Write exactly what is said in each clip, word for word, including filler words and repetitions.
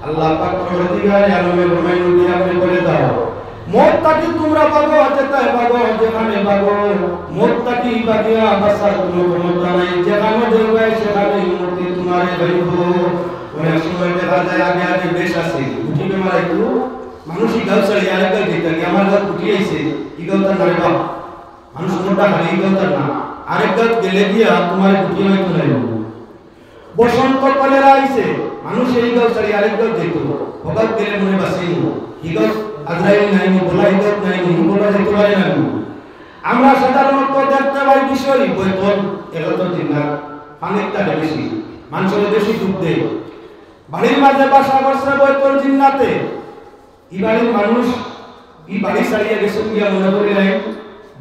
আল্লাহ পাক পরওয়ারদিগারে আলমে ফরমাইন, নবী, আপনে বলে দাও, মউত থাকি তুমরা ভাগো, যেতায় ভাগো, যেখানে ভাগো, মউত থাকি ভাগিয়া বাঁচার কুনু ক্ষমতা নাই, যেখানো যাইবায় সেখানেউ মউতে তুমারে ধরিবো। অনেক সময় দেখা যায় আগে আগে বেশ আছে, গুটি বেমার আইতো, মানুষ ই গাউ ছাড়ি আরেক গাউ যাইতা, আমার গাউ গুটি আইছে, ই গাউ তার নারে বাপ, মানুষ মোটা খালি ই গাউ তার না, আরেক গাউ গেলে গিয়া তুমারে গুটি হইতো নাই। বসন্ত কলেরা আইছে, মানুষ এই গাউ ছাড়ি আরেক গাউ যাইতো, হগাত গেলে মনে বাঁচিনি, ই গাউ আজরাইল নাইনি, বলা ই গাউ নাইনি, বলা যাইতে পারে না। আমরা সাধারণত দেখতে পাই বিষয় বৈতল, এগারো জিন্নাত, পানির তাকে বেশি, মানুষের বেশি দুঃখ দেয়। বাড়ির মাঝে বাসা করছে বৈতল জিন্নাতে, ই বাড়ির মানুষ ই বাড়ি ছাড়িয়া গেছইন গিয়া মনে করিলাই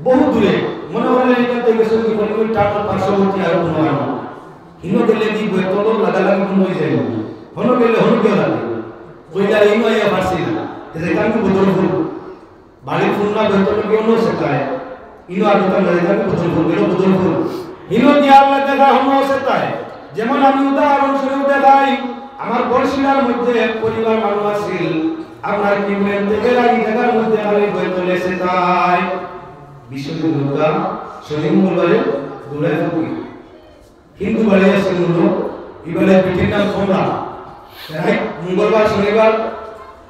বহু দূরে, মনে করিলাই এখান থেকে গেছইন কি কোনো টাকার পার্শ্ববর্তী আর কোনো আর না। হিনো গেলে কি বৈতলর লাগালাগি বন্ধ হয়ে যায়? হনো গেলে হনো গিয়া লাগে, কইলে আর ইনো আইয়া পারছি না, যে কারণে বদল ফুল বাড়ির ফুল না বৈতল গিয়ে অন্য সেটায়। ইনো আর দোকান ধরে থাকবে বদল ফুল, গেল বদল ফুল। হিনো দিয়া আল্লাহ দেখা হনো সেটায়। যেমন আমি উদাহরণস্বরূপ দেখাই, আমার বড়শিলার মধ্যে এক পরিবার মানুষ আছিল, আপনার কিবলের দিকে এই জায়গার মধ্যে খালি বৈতল আছে তাই। বিশ্বজিৎ নৌকা শনি মঙ্গলবারে দৌড়ায় থাকি। হিন্দু বাড়ি আছে মূল, এবারে পিঠির নাম কমলা। রাইট মঙ্গলবার, শনিবার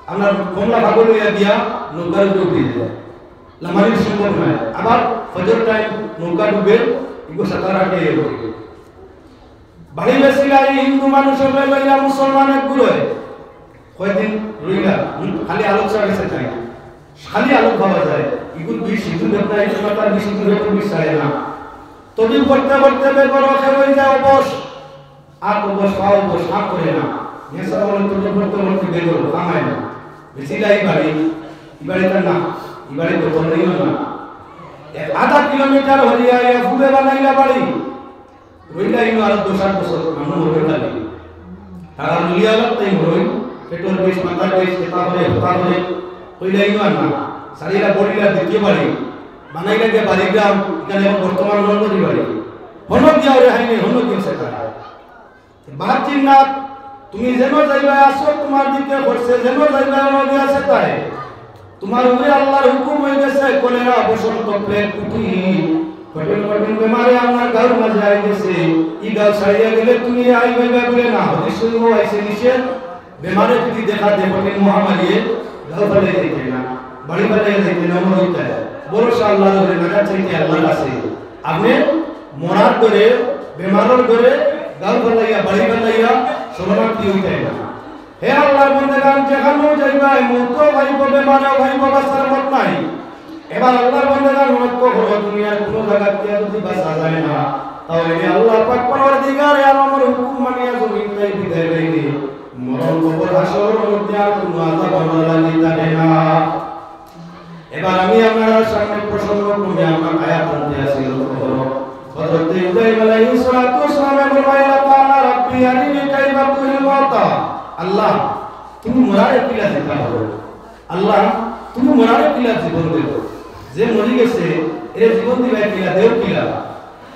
আমরা কমলা ভাগো লইয়া দিয়া নৌকার উপরে উঠে যায়। লামানির সম্ভব নয়। আবার ফজর টাইম নৌকা ডুবে, এগুলো সাঁতার আটকে যাবে। বাড়ি বেশি লাগে হিন্দু মানুষের লইয়া মুসলমান এক গুলোয়। কয়দিন রইলা, হুম, খালি আলোক ছাড়া গেছে তাই। খালি আলোক পাওয়া যায়। এগুলো বিষ, হিন্দু দেবতা, এই দেবতার বিষ, হিন্দু দেবতার বিষ ছাড়ে না। তবে পড়তে পড়তে বেগর ওকে হয়ে যায় অবশ। আর অবশ, পা অবশ, কাম করে না। নেশা বলে তবে পড়তে পড়তে বেগর কামায় না। বেশি লাই বাড়ি, ই বাড়ি তার না, ই বাড়ি তো বললেই না। এক আধা কিলোমিটার হরিয়া ইয়া ফুলে বানাইলা বাড়ি। রইলা ইনো আরো দশ আট বছর, মানুষ মরে যাবে। তারা রইয়া আলাপ তাই মরই, পেটর বেশ, মাথার বেশ, খেতা করে, হতা করে, রইলা ইনো আর না। সারিরা বড়িলা দ্বিতীয় বাড়ি, বানাইলা যে বাড়ি গ্রাম, এখানে এখন বর্তমান লন্ডনী বাড়ি। হনো গিয়া ওরে হাইনি, হনো গিয়া সেটা। বাহাত্তর না, তুমি যেন যাইবা আসো, তোমার দিকে করছে, যেন যাইবা হনো গিয়া সেটায়। তোমার উপরে আল্লাহর হুকুম হয়ে গেছে, কলেরা, বসন্ত, প্লেগ, গুটি, কঠিন কঠিন বেমারে আমার গাঁর মাঝে আই গেছে। ই গাঁও ছাড়িয়া গেলে তুমি আই পাইবা বলে না, হাদিস শরীফও আইছে নিষেধ। বেমারে যদি দেখা দেয় কঠিন মহামারী, গাঁও ফালাই যাইতে না, বাড়ি ফালাই যাইতে না, মনে হইতে হয়। ভরসা আল্লাহর উপরে, নাজাত চাইতে আল্লাহর কাছে। আপনি মরার ঘরে, বেমারের ঘরে, গাঁও ফালাইয়া, বাড়ি ফালাইয়া শরণার্থী হইতে না। হে আল্লাহর বন্দেগান, যেখানেও যাইবা, মৌতও ভাইব, বেমারেও ভাইব, বাঁচার পথ নাই। এবার আল্লাহর বন্দেগান, লক্ষ্য করো, দুনিয়ার কোনো জায়গা থেকে যদি বাঁচা যায় না, তাহলে আল্লাহ পাক পরওয়ারদিগারে আলমর হুকুম মানিয়া জমিন তাই বিদায় পাইবে। মরণ কবর হাশরর মধ্যে আর কোনো আযাব আমরা লাগি থাকে না। এবার আমি আপনারার সামনে প্রসঙ্গক্রমে আমরা আয়াত আনতে আসি, লক্ষ্য করো। হযরত ইব্রাহিম আলাইহিস সালাতু ওয়াস সালামে ফরমাইলা, "ক্বালা রাব্বি আরিনি কাইফা তুহয়িল মাউতা।" আল্লাহ, তুমি মরারে কিলা জিন্দা করো? আল্লাহ, তুমি মরারে কিলা জীবন দেও? যে মরি গেছে, এরে জীবন দিবায় কিলা, দেও কিলা?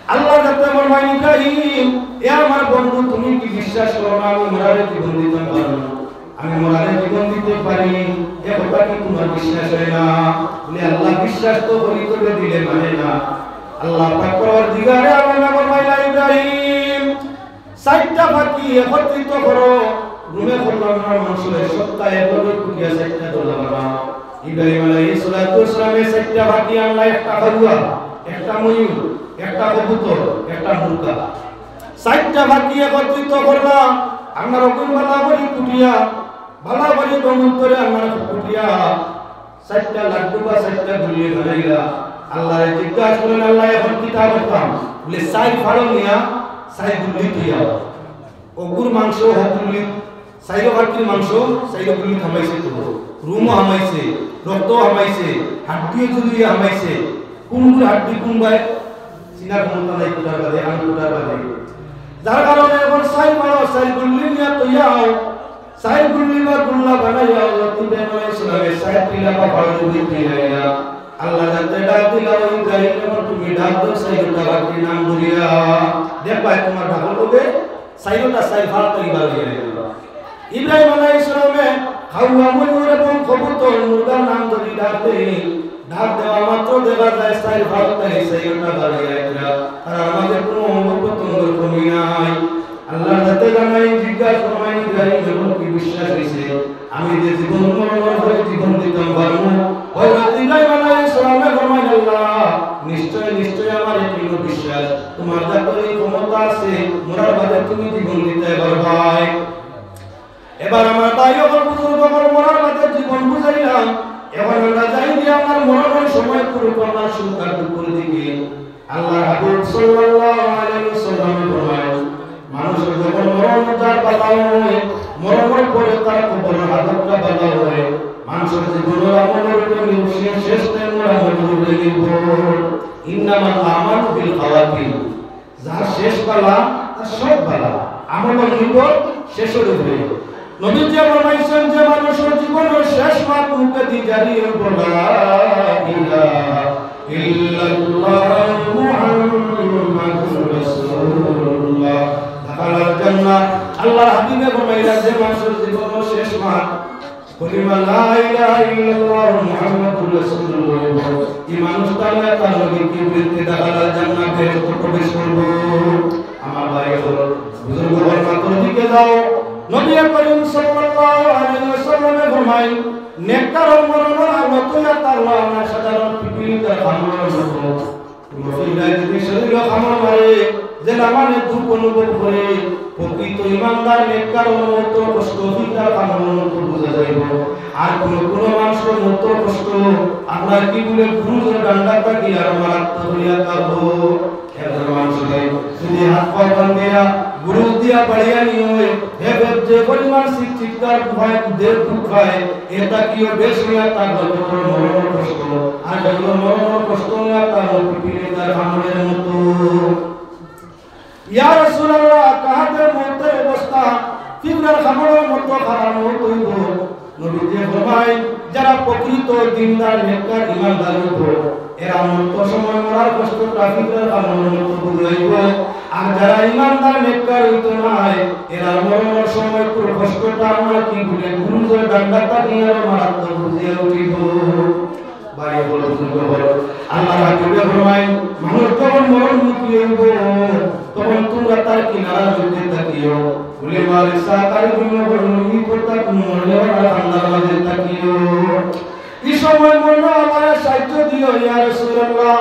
আল্লাহ যাতে ফরমাইন, "ইব্রাহিম, এ আমার বন্ধু, তুমি কি বিশ্বাস করো না আমি মরারে জীবন দিতাম পারি? আমি মরারে জীবন দিতে পারি, এ কথা কি তোমার বিশ্বাস হয় না?" বলে, "আল্লাহ, বিশ্বাস তো করি, তবে দিলে মানে না।" আল্লাহ পাক পরওয়ারদিগারে আলমে ফরমাইলা, "ইব্রাহিম, চারটা পাখি একত্রিত করো।" রুমে করলাম না, মানুষের সপ্তাহে বলে কুটিয়া চারটা দলা বানাও। ইব্রাহিম আলাইহিস সালাতু ওয়াস সালামে চারটা পাখি আনলা, একটা কাউয়া, একটা ময়ূর, একটা কবুতর, একটা মুরগা। চারটা পাখি একত্রিত করলা, আপনার অগুন বালা করি কুটিয়া, বালা করি গমন করে আপনার কুটিয়া, চারটা লাড্ডু বা চারটা গুল্লি বানাইলা। আল্লাহরে জিজ্ঞাসা করেন, "আল্লাহ, এখন কিতা করতাম?" বলে, "চাইর ফাড়ো নিয়া, চাইর গুল্লি তুইয়া।" অগুর মাংস, হগুল্লি, চাইরো পাখির মাংস, চাইরো গুল্লি হামাইছে তো। রুমও হামাইছে, রক্তও হামাইছে, হাড্ডিও জুলিয়ে হামাইছে। কোনগুর হাড্ডি কোনবায়? চিনার ক্ষমতা নাই, কুটার বাদে, আমি কুটার বাদে। যার কারণে এখন চাইর ফাড়ো, চাইর গুল্লি নিয়া তুইয়া আও। চাইর গুল্লি বা গুল্লা বানাইয়া হযরত ইব্রাহিম আলাইহিস সালামে চাইর টিলা বা ফাড়ো দিয়া তুইয়া আইলা। আল্লাহ যাতে ডাক দিলা, "ও ইব্রাহিম, এখন তুমি ডাক দাও চাইরোটা পাখির নাম ধরিয়া।" দেখবায় তোমার ডাকর লগে চাইরোটা চাইর ফাড় থাকি বার হইয়া আইলা। ইব্রাহিম আলাইহিস সালাম হাওয়া, ময়ূর এবং কবুতর, মুরগার নাম যদি ডাক দেই, ডাক দেওয়া মাত্র দেখা যায় চাইর পাশ থাকি চাইরোটা বাড়িয়া আইতরা। তারার মাঝে কোনো অঙ্গ প্রত্যঙ্গর কমি নাই। আল্লাহর জাতে জানাই, জিজ্ঞাসা ফরমাইন, ইব্রাহিম, এখন কি বিশ্বাস হইছে আমি যে জীবন মরণর পরে জীবন দিতাম পারমু? হযরত ইব্রাহিম আলাইহিস সালামে ফরমাইন, আল্লাহ, নিশ্চয়, নিশ্চয় আমার এ পূর্ণ বিশ্বাস, তোমার জাতর এই ক্ষমতা আছে, মরার বাদে তুমি জীবন দিতে পারবায়। এবার আমার ভাই অকল, বুজুর্গ অকল, মরার বাদে জীবন বুঝাইলাম। এখন আমরা যাই গিয়া আমার মরণর সময় পুরো আমার সুখ আর দুঃখর দিকে। আল্লাহর হাবিব সাল্লাল্লাহু আলাইহি ওয়াসাল্লাম ফরমায়, মানুষর যখন মরণ তার বালা হয়, মরণর পরে তার কবরর হালতটা বালা হয়, মানুষর জীবনর আমলর উপরে নির্ভর, শেষ টাইমর আমলর উপরে নির্ভর। ইন্নামাল আমালু বিল খাওয়াতিম। যার শেষ বালা, তার সব বালা। আমলর নির্ভর শেষর উপরে। নবীজি ফরমাইছেন যে মানুষর জীবনর শেষ মাত মুখেদি জারি অইবো, লা ইলাহা ইল্লাল্লাহ মুহাম্মাদুর রাসূলুল্লাহ, দাখালাল জান্নাহ। আল্লাহর হাবিবে ফরমাইলা যে মানুষর জীবনর শেষ মাত কলিমা লা ইলাহা ইল্লাল্লাহ মুহাম্মাদুর রাসূলুল্লাহ, এই মানুষটা লইয়া তার নবী কি বলতে দাখালাল জান্নাহ, বেহেশতে প্রবেশ করবো। আমার ভাই অকল, বুজুর্গ অকল, মাত্র দিকে যাও। নবী করিম সাল্লাল্লাহু আলাইহি ওয়াসাল্লামে ফরমায়, নেককারর মরণর হালত অইয়া তার অইলা না সাধারণ পিপিলিকার কামড়র মতো। কোনো পিঁপড়ায় যদি শরীরো কামড় মারে, যে না মানে দুঃখ অনুভব করে, প্রকৃত ইমানদার নেককারর মতো কষ্ট পিঁপড়ার কামড়র মতো বুঝা যাইবো। আর কোনো কোনো মানুষর মতো কষ্ট আপনার কি বলে গুরুজর ডান্ডা থাকি আর মারাত্মক হইয়া থাকবো। একজন মানুষ যদি হাত পা বান্ধিয়া গুরুজ দিয়া বাড়িয়া নিয়ে হয়, হে বেদ যে পরিমাণ চিৎ-, চিৎকার পায়, যে দুঃখ পায়, এটা কিও বেশ হইয়া তার যত বড় মরণর কষ্ট, আর যত মরণর কষ্ট হইয়া তার মতো পিঁপড়ার কামড়ের মতো। ইয়া রাসূলুল্লাহ, কাহাতে মউতের অবস্থা পিঁপড়ার কামড়ের মতো খারাপ মউত হইব। নবীজি ফরমায়, যারা প্রকৃত দিনদার, নেককার, ইমানদার হইব, এরা মরত সময় মরার কষ্টটা পিঁপড়ার কামড়ের মতো বুঝাইব। আর যারা ইমানদার, নেককার হইতো নায়, এরা মরণর সময় পুরো কষ্টটা আমরা কি বলে গুরুজর ডান্ডাটা নিয়ে আরো মারাত্মক বুঝিয়া উঠিব। ভাই বলো, বুজুর্গ বলো, আল্লাহর হাবিবে ফরমায়, মানুষ যখন মরণমুখী হইব, তখন তোমরা তার কিনারার মধ্যে থাকিও। বলে, মারে সাকারি দুই নম্বর নবী প্রত্যেক মরণেওয়ালার কান্দার মাঝে থাকিও। এই সময় মরণেওয়ালারে সাহায্য দিও, ইয়া রাসূলুল্লাহ।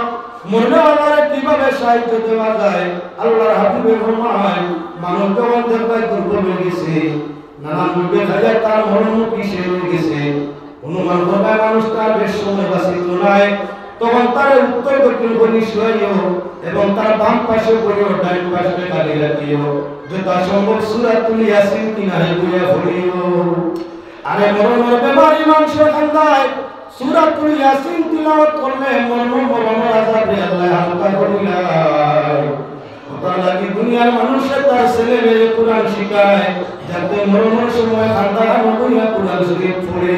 মরণেওয়ালারে কিভাবে সাহায্য দেওয়া যায়? আল্লাহর হাবিবে ফরমায়, মানুষ যখন দেখবে দুর্বল হয়ে গেছে, নানান রোগে খাইয়া তার মরণমুখী সে হয়ে গেছে, অনুমান করবে মানুষটা বেশ সময় বাঁচিত নাই, তখন তার উত্তর দক্ষিণ কোণে শুয়াইও এবং তার বাম পাশে বইও, ডাইন পাশে খালি রাখিও। যথাসম্ভব সূরাতুল ইয়াসিন কিনারে বইয়া পড়িও। আরে মরণর বেমারি মানুষর কান্দায় সূরাতুল ইয়াসিন তিলাওয়াত করলে মরণ, মরণর আযাবরে আল্লাহ হালকা করিলায়। ওটার লাগি দুনিয়ার মানুষে তার ছেলে মেয়ে কোরআন শিখায়, যাতে মরণর সময় কান্দায় না বইয়া কোরআন শরীফ পড়ে।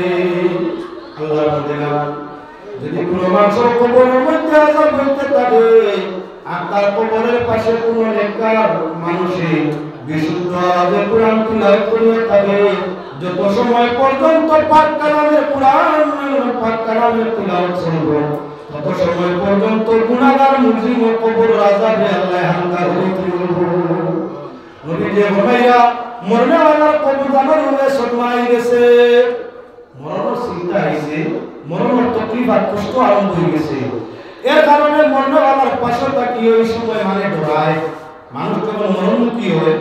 আল্লাহর বান্দারা, যদি কোনো মানুষর কবরের মধ্যে আযাব হইতে থাকে, আর তার কবরের পাশে কোনো নেককার মানুষে বিশুদ্ধ আওয়াজে কোরআন তিলাওয়াত করিয়া থাকে, যত সময় পর্যন্ত পাক কালামের কোরআন, পাক কালামের তিলাওয়াত শুনব, তত সময় পর্যন্ত গুনাহগার মুজরিম ও কবর আযাবে আল্লাহ হালকা হয়ে তুলব। নবীজি ফরমাইয়া, মরনেওয়ালার কবর জানার উপরে সদমা আই গেছে। মরণর চিন্তা আইছে, মরণর তকলিফ আর কষ্ট আরম্ভ হয়ে গেছে। এর কারণে মরনেওয়ালার পাশে তাকিয়ে ওই সময় মানে ডরায়। মানুষ যখন মরণমুখী হয়,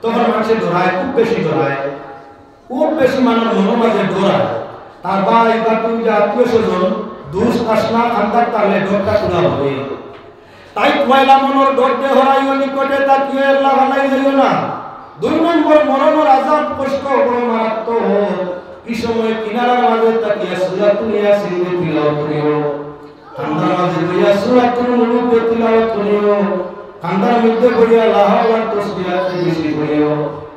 তখন মানুষে ডরায়, খুব বেশি ডরায়, খুব বেশি মানুষ মনের মাঝে ডরায়। তার ভাই, ভাতিজা, আত্মীয় স্বজন, দুষ, আশনা, খান্দার তালে ডরটা খোলা হবে। তাই পয়লা মনর ডররে হরাইও, নিকটে তাকিও, একলা ফালাই যাইও না। দুই নম্বর, মরণর আযাব কষ্ট বড় মারাত্মক। এই সময় কিনারার মাঝে তাকিয়া সূরাতুল ইয়াসিন তিলাওয়াত করিও। কান্দার মাঝে বইয়া সূরাতুল মুলুক তিলাওয়াত করিও। কান্দার মধ্যে বইয়া লা হাওলার তসবিহ বেশি করিও।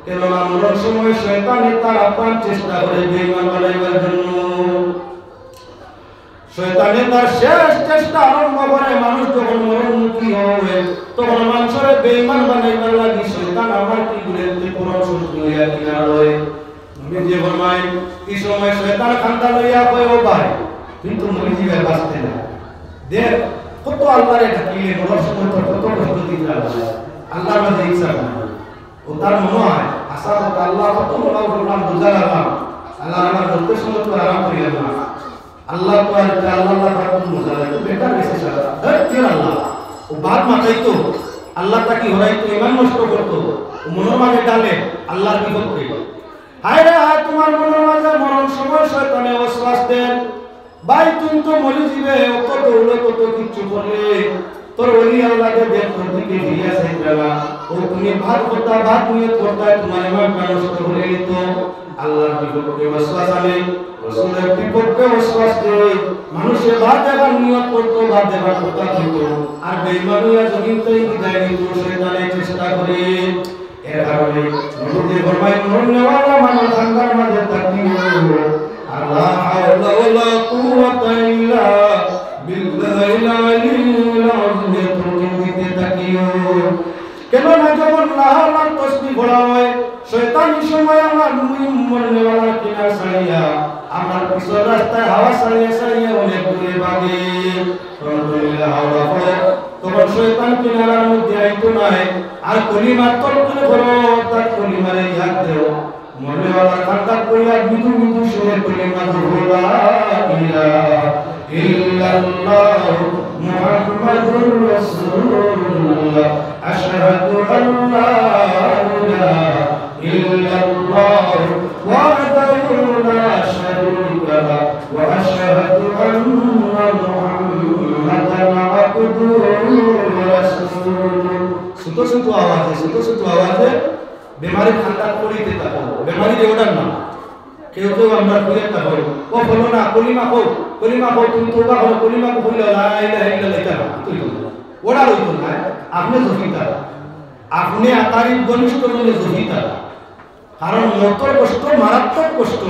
কেননা মরণ সময় শয়তানে তার আপ্রাণ চেষ্টা করে বেঈমান বানাইবার জন্য। শয়তানে তার শেষ চেষ্টা আরম্ভ করে, মানুষ যখন মরণমুখী হয়, তখন মানুষরে বেঈমান বানাইবার লাগি শয়তান আমার কি বলে পরম শত্রু হইয়া কিনা রয়। যে ফরমায়, এই সময় শয়তান কান্দা লইয়া কয়, "ও ভাই, তুই তো মরি যিবে, বাঁচতে না। দেখ, কত আল্লাহরে ডাকিলে, মরার সময় তোর কত কষ্ট দিতে আল্লাহ, আল্লাহর মাঝে ইচ্ছা করে।" ও তার মনে হয়, "আশা করতে আল্লাহ কত বড় প্রোগ্রাম বুঝা লাগলাম, আল্লাহ আমার মরতে সময় তো আরাম করিলাম না।" আল্লাহ তো আর এটা আল্লাহ, আল্লাহ তাআলা কোন মজা লাগে? তো বেকার গেছে সারা। ধ্যাৎ, কি আর আল্লাহ? ও বাদ মাতাইতো, আল্লাহ তাকি হরাইতো, ইমান নষ্ট করতো, ও মনের মাঝে ডালে আল্লাহর বিপক্ষে। হায় রে হায়, তোমার মনের মাঝে মরণ সময় শয়তানে ওয়াসওয়াস দেন, "ভাই, তুমি তো মরি যিবে, অত দৌলত, অত কিচ্ছু করলে, তোর ওলি আওলাদে দেখ তোর দিকে ফিরিয়া চাইবে না। ও তুমি ভাত করতা, ভাত নিয়ত করতা, তোমার ইমানটা নষ্ট করে নিত।" আল্লাহর বিপক্ষে ওয়াসওয়াস আনে, রসুলের বিপক্ষে ওয়াসওয়াস দেয়। মানুষে ভাত দেবার নিয়ত করতো, ভাত দেবার কথা কইতো, আর বেইমান হইয়া জমিন থেকে বিদায় নিত, শয়তানে চেষ্টা করে। এর কারণে নবীজি ফরমায়, "মরনেওয়ালা মানুষ কান্দার মাঝে থাকিও, আর লা হাওলা ওয়ালা কুওয়াতা ইল্লা বিল্লাহিল আলিয়্যিল আযীম তলকিন দিতে থাকিও।" কেননা যখন লা হাওলার তসবিহ পড়া হয়, শয়তান এই সময় আমার মুমিন মরনেওয়ালার কিনার ছাড়িয়া, আমার পিছন রাস্তায় হাওয়া ছাড়িয়া ছাড়িয়া অনেক দূরে ভাগে। তখন তুমি লা হাওলা পড়ো, তখন শয়তান কিনারার মধ্যে আইতো নায়। আর কলিমার তলকিন করো, অর্থাৎ কলিমারে ইয়াদ দেও। মরনেওয়ালার কান্দাত বইয়া মৃদু মৃদু সুরে কলিমা পড়ো, লা ইলাহা ইল্লাল্লাহু মুহাম্মাদুর রাসূলুল্লাহ, আশহাদু আল্লা ইলাহা ইল্লাল্লাহু ওয়াহদাহু লা শারীকা লাহু, ওয়া আশহাদু আন্না মুহাম্মাদান আবদুহু ওয়া রাসূলুহু। ছোট ছোট আওয়াজে, ছোট ছোট আওয়াজে বেমারির কান্দাত পড়িতে থাকো। বেমারিরে অর্ডার না। কেউ কেউ আমরা কইয়া থাকো, "ও বলো না, কলিমা কও, কলিমা কও, তুমি তওবা করো, কলিমা কও, কইলে লা ইলাহা ইল্লাল্লাহ, এটা না, তুই তো না।" অর্ডার হইতো না, আপনে জফিতা, আপনে আতারির ঘনিষ্ঠ জনে জফিতা। কারণ মরতর কষ্ট মারাত্মক কষ্ট,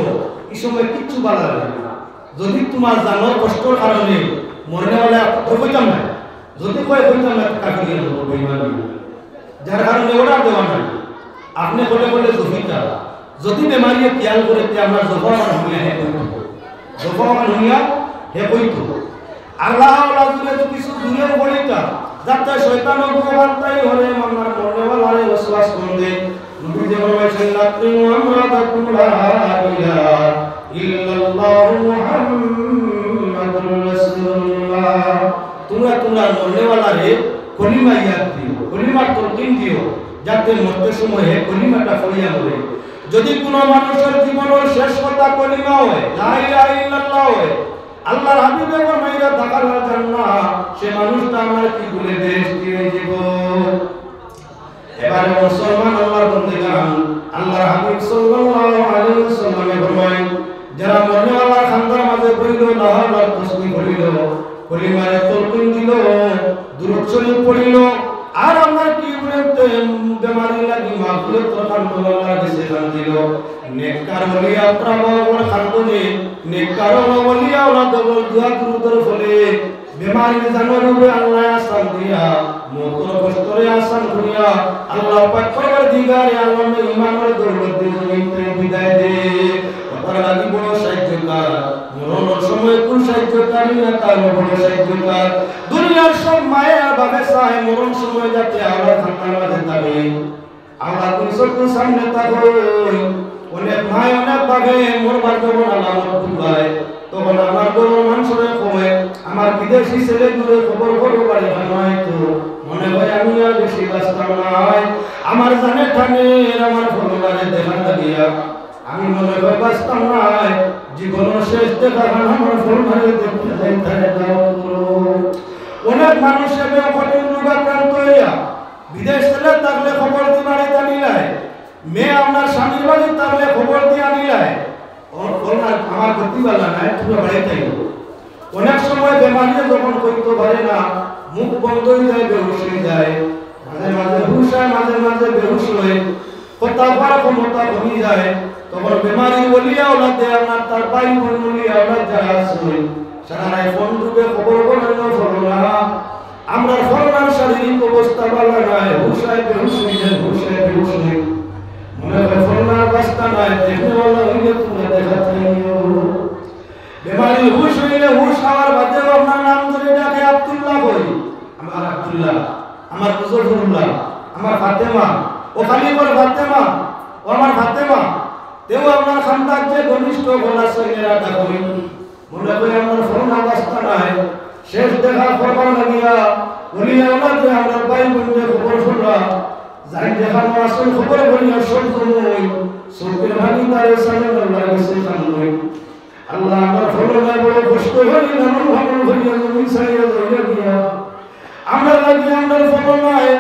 এই সময় কিচ্ছু ভালা লাগে না। যদি তোমার জানর কষ্টর কারণে মরনেওয়ালা তো কইতাম না, যদি কয় কইতাম না, তো কাফির হয়ে যাবো, বেইমান হয়ে যাবো। যার কারণে অর্ডার দেওয়া নাই। আপনে করলে করলে জফিতা। যদি বেমারিয়ে খেয়াল করে, তে আমরা জফা আমার হুনিয়া হে কইতো। জফা আমার হুনিয়া হে কইতো। আল্লাহ আল্লাহ দূরে তো কিছু দূরে পড়িতা, যাতে শয়তান অগুলো বার্তাই হলে আমার মরনেওয়ালারে ওয়াসওয়াস করে দেয়। নবীজি ফরমাইছেন, "লাকিনু আমরাদাকুম লা ইলাহা ইল্লাল্লাহু মুহাম্মাদুর রাসূলুল্লাহ।" তোমরা, তোমরা মরনেওয়ালারে কলিমা ইয়াদ দিও, কলিমার তলকিন দিও, যাতে মরতে সময় হে কলিমাটা পড়িয়া মরে। যদি কোনো মানুষের জীবনের শেষ কথা কলিমা হয়, লা ইলাহা ইল্লাল্লাহ হয়, আল্লাহর হাবিবে ফরমাইরা দাখালাল জান্নাহ, সে মানুষটা আমার কি বলে বেহেশতি হয়ে যাব। এবারে মুসলমান আল্লাহর বন্দেগান, আল্লাহর হাবিব সাল্লাল্লাহু আলাইহি ওয়াসাল্লামে ফরমায়, যারা মরনেওয়ালার কান্দার মাঝে বইল, লা হাওলার তসবিহ পড়িল, কলিমারে তলকিন দিল, দুরূদ শরীফ পড়িল, আর আমরা কি বলতে বেমারি লাগি মাগফিরাতর কান্দাত আল্লাহর কাছে কান্দিল। নেককার ওলি আওলাদর কান্দনে, নেককার ওলি আওলাদর দোয়া দুরূদর ফলে বেমারির জানর উপরে আল্লাহ আসান দিয়া, মরতর কষ্টরে আসান করিয়া, আল্লাহ পাক পরওয়ারদিগারে আলমে ইমানর দৌলত দিয়া জমিন থেকে বিদায় দে। অতার লাগি বড় সাহায্যকার, মরণর সময় কোন সাহায্যকারী না, তার বড় সাহায্যকার। দুনিয়ার সব মায়ে আর বাপে চায় মরণ সময় যাতে আল্লাহর কান্দার মাঝে থাকে। আল্লাহ তুমি চক্ষুর সামনে তাকই। অনেক মায়, অনেক বাপে মরবার যখন আলামত বুঝায়, তখন আমার ঘরর মানুষরে কয়, "আমার বিদেশি ছেলেগুলোর খবর করো, বাড়ি খানো আইতো, মনে হয় আমি আর বেশি বাঁচতাম নায়। আমার জানে টানে আমার ফলনারে দেখা লাগিয়া আমি মনে হয় বাঁচতাম নায়। জীবনের শেষ দেখা খান আমার ফলনারে দেখতে যাইতে দাও।" অনেক মানুষ এমন কঠিন রোগাক্রান্ত হইয়া বিদেশ ছেলে থাকলে খবর দি বাড়িত আনিলায়, মেয়ে আপনার স্বামীর বাড়িত থাকলে খবর দি আনিলায়, ও-, ওনার আমার গতি বালা নাই, তোমরা বাড়িত আইও। অনেক সময় বেমারিয়ে যখন কইতে পারে না, মুখ বন্ধ হয়ে যায়, বেহুশ হয়ে যায়, মাঝে মাঝে হুশ হয়, মাঝে মাঝে বেহুশ হয়, কথা কওয়ার ক্ষমতা কমি যায়, তখন বেমারির ওলি আওলাদে আপনার তার ভাই বোন ওলি আওলাদ যারা আছে, সারা রাত ফোন রূপে খবর করেন না, ফলো না। আমরা ফলনার শারীরিক অবস্থা ভালা নাই, হুশ হয় বেহুশ হয়ে যায়, হুশ হয় বেহুশ হয়ে। মনে হয় ফলনার বাস্তা নাই, দেখনেওয়ালা অইলে তুমরা দেখা চাইও। বেমারি হুশ অইলে হুশ আওয়ার বাদে আপনার নাম ধরি ডাকে, "আব্দুল্লাহ কই?" "আমার আব্দুল্লাহ, আমার মুজফরুল্লাহ, আমার ফাতেমা, ও খালি আমার ফাতেমা, ও আমার ফাতেমা।" তেও আপনার খান্দাত যে ঘনিষ্ঠ অকল আছে, এরা ডাকইন। মনে করি আমরার ফলনা বাস্তা নাই, শেষ দেখা করবার লাগিয়া অলি আওলাদে আমরার ভাই বইনরে খবর শুনরা, যাইন যেখানো আছইন খবর করিয়া সব জমিন চউখর পানি তারে সামনে আল্লাহর গেছে কান্দইন। আল্লাহ, আমরার ফলনায় বড় কষ্ট করি, লালন পালন করিয়া জমিন ছাড়িয়া যাইরা গিয়া। আমরার লাগি আমরার ফলনায়,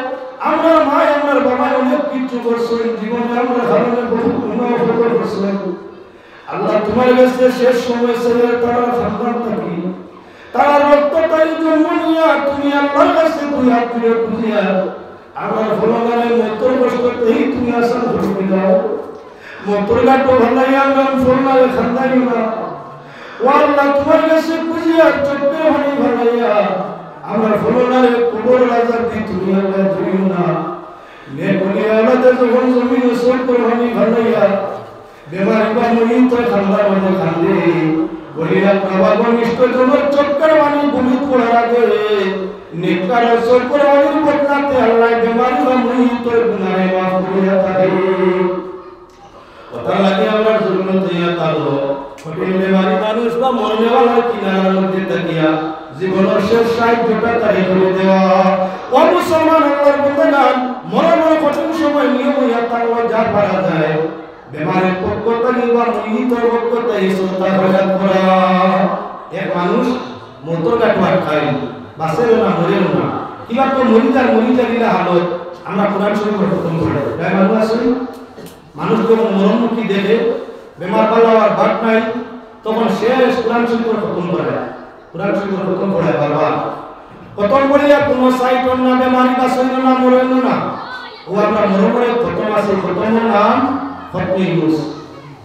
আমরার মায়, আমরার বাবায় অনেক কিছু করছইন, জীবনে আমরার কারণে বহুত গুনাহ করছইন। আল্লাহ, তুমার গেছে শেষ সময় ছেলে তারার খান্দান থাকি, তারার রক্ত তাই জন্ম নিয়া তুমি আল্লাহর গেছে দুই হাত তুলে বুঝিয়া আমরার ফলনারে মউতর কষ্ট তাই তুমি আসান করি দাও। মউতর ঘাটো ফালাইয়া আমরার ফলনারে কান্দাইও না। ও আল্লাহ, তুমার গেছে বুঝিয়া চউখর পানি ফালাইয়া আমরার ফলনারে কবরর আযাব দি তুমি আল্লাহ দিও না। নেক অলি আওলাদে যখন জমিনো চউখর পানি ফালাইয়া বেমারি বা মরিতর কান্দার মাঝে কান্দে, অলি আওলাদ বা ঘনিষ্ঠ জনর চউখর পানি ভূমিত পড়ার আগে নেককারর চউখর পানির বদলাতে আল্লাহ বেমারি বা মরিতর গুনারে মাফ করিয়া থাকে। অতার লাগি আমরার জরুরত অইয়া থাকলো কঠিন বেমারি মানুষ বা মরনেওয়ালার কিনারার মধ্যে থাকিয়া জীবনর শেষ সাহায্যটা তারে করি দেওয়া। ও মুসলমান, আল্লাহর বান্দাগণ, মরণর কঠিন সময় নিয়ম অইয়া থাকলো যা পারা যায় বেমারির পক্ষ থাকি বা মরিতর পক্ষ থাকি সদকা খয়রাত করা। এক মানুষ মউতর ঘাটো আটকাইল, বাঁচের না, মরের না, কিবা তো মরি যার, মরি যার ইলা হালত, আমরা কোরআন শরীফর খতম পড়াই। প্রায় মানুষ আছে, মানুষ যখন মরণমুখী দেখে, বেমার ভালা অওয়ার বাট নাই, তখন শেষ কোরআন শরীফর খতম পড়ায়, কোরআন শরীফর খতম পড়ায় বারবার। খতম পড়িয়া কুনু সাইট অর না, বেমারি বাঁচইল না, মরইল না। ও আমরা মরমরে খতম আছে, খতমর নাম খতমে ইউনুস।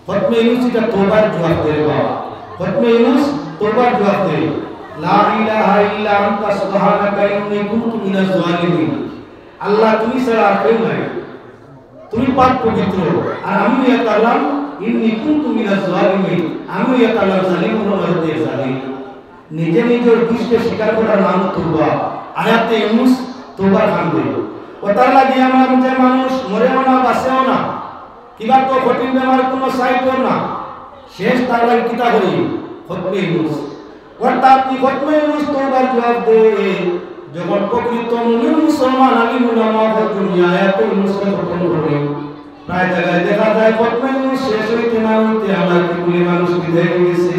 খতমে ইউনুস ইটা তওবার জুয়াব দেয় বাবা। খতমে ইউনুস তওবার জুয়াব দেয়। লা ইলাহা ইল্লা আনতা সুবহানাকা ইন্নী কুনতু মিনাজ জালিমিন। আল্লাহ, তুমি ছাড়া আর কেউ নাই, তুমি পাক পবিত্র, আর আমি অইয়া থাকলাম, ইন্নী কুনতু মিনাজ জালিমিন, আমি অইয়া থাকলাম জালিমর মাঝে জালিম। নিজে নিজর দুষকে স্বীকার করার নাম তওবা। আয়াতে ইউনুস তওবার খান অইল। অতার লাগি আমরা যে মানুষ মরেও না, বাঁচেও না, কিবা তো কঠিন বেমার কুনু সাইট অর না, শেষ তার লাগি কিতা করি? খতমে ইউনুস। অর্থাৎ কি খতমে ইউনুস তওবার জুয়াব দেয়। যখন প্রকৃত মুমিন মুসলমান আলিম উলামা অকল দুনিয়া আয়াতে ইউনুসরে খতম করে, প্রায় জাগায় দেখা যায় খতমে ইউনুস শেষ অইতে না অইতে আমরার কিবুলি মানুষ বিদায় অইগেছে।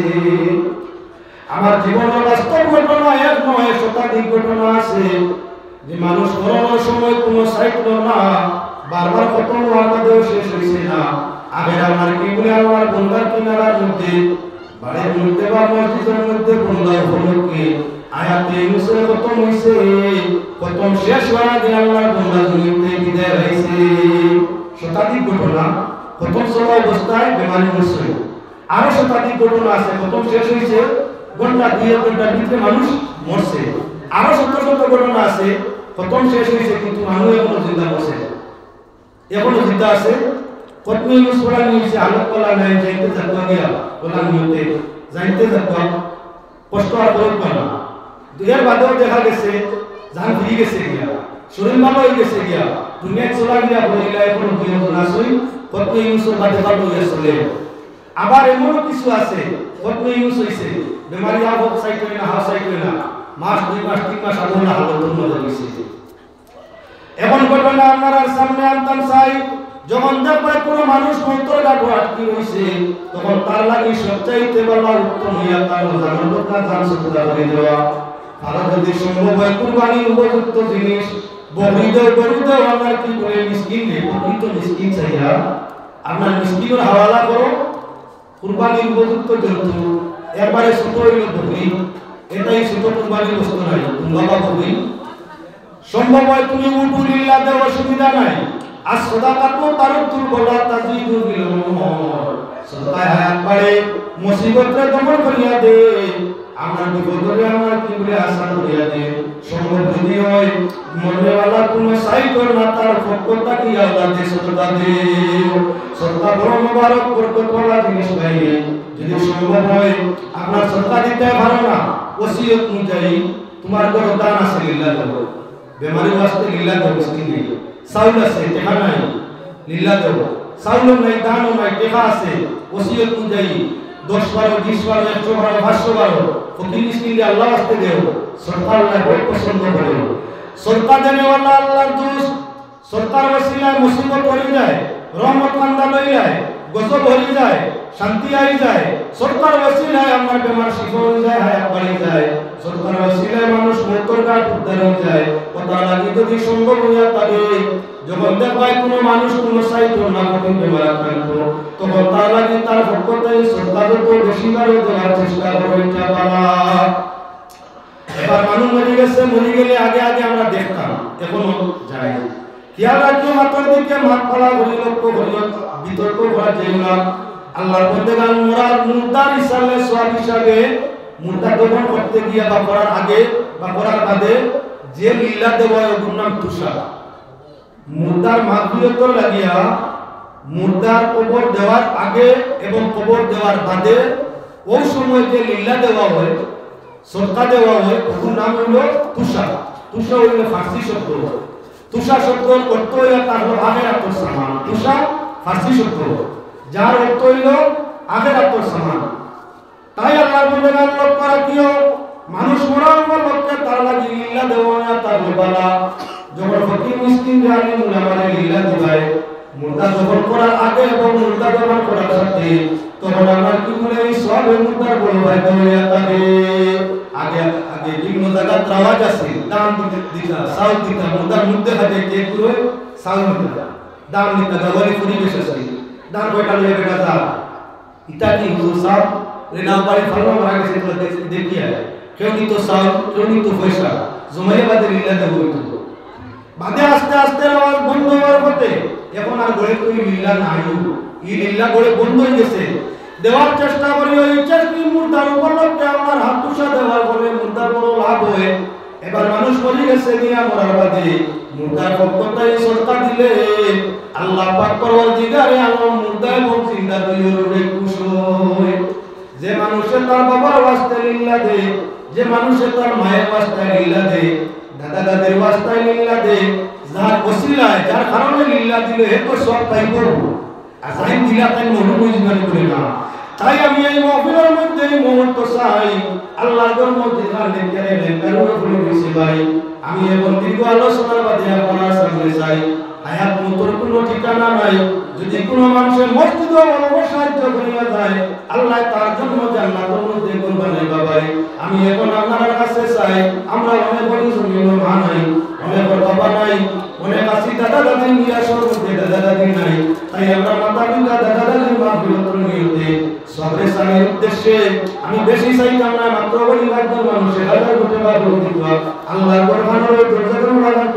আমার জীবনর বাস্তব ঘটনা এক নয়, শতাধিক ঘটনা আছে। যে মানুষ মরণর সময় কুনু সাইট অর না, বারবার খতম অওয়ার বাদেও শেষ অইছে না। আগের আমরার কিবুলি আল্লাহর বন্দার কিনারার মধ্যে, বাড়ির মধ্যে বা মসজিদর মধ্যে বন্দা উপলক্ষে আয়াতে ইউনুসর খতম অইছে, খতম শেষ অওয়ার আগে আল্লাহর বন্দা দুনিয়া থাকি বিদায় অইছে। শতাধিক ঘটনা, খতম চলা অবস্থায় বেমারি মরছে। আরো শতাধিক ঘটনা আছে, খতম শেষ অইছে, ঘন্টা দুই এক ঘন্টার ভিতরে মানুষ মরছে। আরো শত শত ঘটনা আছে, খতম শেষ অইছে কিন্তু মানুষ এখনো জিন্দা মরছে না। এখনো জিন্দা আছে। খতমে ইউনুস পড়া নিছে, হালত ভালা নাই, যাইতে যাত্রা দিয়া, ওলা নিয়তে, যাইতে যাত্রা, কষ্ট আর করুক না। কিন্তু এর বাদেও দেখা গেছে, জান ফিরি গেছে গিয়া, শরীর ভালা অই গেছে গিয়া, দুনিয়াত চলা গিয়া বলে গেলা, এখনো দুইজন আছইন, খতমে ইউনুসর বাদে ভালা অইয়া চলে। আবার এমনও কিছু আছে, খতমে ইউনুস অইছে, বেমারি আবো সাইট অয় না, হা সাইট অয় না, মাস, দুই মাস, তিন মাস আবো না হালতর মাঝে অইছে। এমন ঘটনা আপনারার সামনে আনতাম চাই, যখন দেখবা কুনু মানুষ মউতর ঘাটো আটকি রইছে, তখন তার লাগি সবচাইতে ভালা উত্তম অইয়া তার জানর বদলা জান সদকা করি দেওয়া। আর যদি সম্ভব অয় কুরবানির উপযুক্ত জিনিস, বকরি দেও, গরু দেও, আমরার কিবুলি মিসকিনরে, প্রকৃত মিসকিন চাইয়া, আপনার মিসকিনর হাওয়ালা করো, কুরবানির উপযুক্ত জন্তু, একবারে ছোট অইল বকরি, এটাই ছোট কুরবানির গোস্ত নায়, তুমরা বা বকরি। সম্ভব অয় তুমি উট উলিল্লা দেও, অসুবিধা নাই। আর সদাকাতু তারুদ্দুল বালা তাজিদু বিল উমর। সদকায় হায়াত বাড়ে, মুসিবতরে দমন করিয়া দে। আমার বিপদরে আমার কিবলে আসান করিয়া দিন। সম্ভব যদি হয়, মরনেওয়ালা কোনো সাইটর না, তার পক্ষ থাকি আল্লাহ যে সদকা দিও। সদকা বড় মোবারক বরকতওয়ালা জিনিস ভাই। যদি সম্ভব হয়, আপনার সদকা দিতে পারো না, ওসিয়ত অনুযায়ী তোমার ঘরো ধান আছে, লিল্লা দেও। বেমারির ওয়াস্তে লিল্লা দেও, মিসকিন নাই। চাউল আছে, টেকা নাই, লিল্লা দেও। চাউলও নাই, ধানও নাই, টেকা আছে, ওসিয়ত অনুযায়ী দশ বারো, বিশ বারো, একশো বারো, পাঁচশো বারো, ফকির মিসকিনরে আল্লাহর ওয়াস্তে দেও। সদকা আল্লাহ বড় পছন্দ করে। সদকা দেনেওয়ালা আল্লাহর দোস্ত। সদকার ওসিলায় মুসিবত হরি যায়, রহমত কান্দা লই যায়, গজব হরি যায়, শান্তি আই যায়। সদকার ওসিলায় আমার বেমার শিফা হই যায়, হায়াত বাড়ি যায়। সদকার ওসিলায় মানুষ মউতর ঘাট উদ্ধার হই যায়। অতার লাগি যদি সম্ভব হইয়া থাকে, যখন দেখবায় কোনো মানুষ কোনো সাইটর না কঠিন বেমার আক্রান্ত, তখন তার লাগি তার পক্ষ থাকি সদকা যত বেশি পারো দেওয়ার চেষ্টা করো, ইটা পারা। এবার মানুষ মরি গেছে, মরি গেলে আগে আগে আমরা দেখতাম, এখনো যায়। খেয়াল রাখিও, মাথার দিকে মাত ফালা করি, লক্ষ্য করি, বিতর্ক করা যায় না। আল্লাহর বন্দেগান মরার মুর্দার ইসালে সওয়াব হিসাবে মুর্দা দফন করতে গিয়া বা করার আগে বা করার বাদে যে লিল্লা দেওয়া হয়, ওগুর নাম তুষা। মুর্দার মাগফিরতর লাগিয়া মুর্দার কবর দেওয়ার আগে এবং কবর দেওয়ার বাদে ওই সময় যে লিল্লা দেওয়া হয়, সদকা দেওয়া হয়, ওগুর নাম হইল তুষা। তুষা হইল ফার্সি শব্দ। তুষা শব্দ অর্থ হইল তার হলো আখেরাতর সামান। তুষা ফার্সি শব্দ, যার অর্থ হইল আখেরাতর সামান। তাই আল্লাহর বন্দেগান লক্ষ্য রাখিও, মানুষ মরা উপলক্ষে তার লাগি লিল্লা দেওয়া হয়, তার বালা। যখন ফকির মিসকিন জানি মুলামারে লিল্লা দিবায়, মুর্দা দফন করার আগে এবং মুর্দা দফন করার সাথে, তখন আমার কিবলে এই সওয়াবে মুর্দার বড় ফায়দা হইয়া থাকে। আগে, আগে বিভিন্ন জাগাত রেওয়াজ আছে, ধান দিতে, দিতা, চাউল দিতা, মুর্দার মুখ দেখা যায় কে পুরো চাউল দিতা, ধান দিতা, দেওয়ালি পরিবেশ আছে, ধান কয়টা লইয়া বেটা যা। ইতা কি হুজুর সাব? রে না পারি ফাল্লা মারা গেছে, তোরা দেখ-, দেখিয়া। কেউ নিত চাউল, কেউ নিত পয়সা, জমাইয়া বাদে লিল্লা দেওয়া হইতো। বাদে আস্তে আস্তে রেওয়াজ বন্ধ হওয়ার পথে, এখন আর ঘরে তো ই লিল্লা নাই। ই লিল্লা ঘরে বন্ধ হয়ে গেছে। দেওয়ার চেষ্টা করি, ওই চেষ্টা মুর্দার উপলক্ষে আমার হাত তুষা দেওয়ার ফলে মুর্দার বড় লাভ হয়। এবার মানুষ মরি গেছে, নিয়া মরার বাদে মুর্দার পক্ষ থাকি সদকা দিলে আল্লাহ পাক পরওয়ারদিগারে আলম মুর্দা এবং জিন্দা দুইওরে খুশ হয়। যে মানুষে তার বাবার ওয়াস্তে লিল্লা দে, যে মানুষে তার মায়ের ওয়াস্তে লিল্লা দে, দাদা দাদির ওয়াস্তে লিল্লা দে, যার ওসিলায়, যার কারণে লিল্লা দিলে, হে তো সওয়াব পাইব। আর যাইন দিলা তাইন মহরুম হয়ে জীবনে করে না। তাই আমি এই মহফিলের মধ্যে এই মুহূর্ত চাই, আল্লাহর ঘর মসজিদ আর নেককারে নেককার উপরে রয়েছে ভাই। আমি এখন দীর্ঘ আলোচনার বাদে আপনারা সামনে চাই, হায়াত মউতর কোনো ঠিকানা নাই। যদি কোনো মানুষের মসজিদও বড় সাহায্য করিয়া যায়, আল্লাহ তার জন্য জান্নাতের মধ্যে ঘর বানাইবা ভাই। আমি এখন আপনার কাছে চাই, আমরা অনেক বড় জমিন মা নাই, অনেক বড় বাবা নাই, অনেক আছি দাদা দাদি নিয়ে আসর মধ্যে দাদা দাদি নাই। তাই আমরা মাতা পিতা দাদা দাদির মাগফিরাতর নিয়তে সবরে সালের উদ্দেশ্যে আমি বেশি চাইতাম না, মাত্র বলি একজন মানুষের হাজার কোটি মাগফিরাত দিবা। আল্লাহর কোরআনের দরজাটা লাগান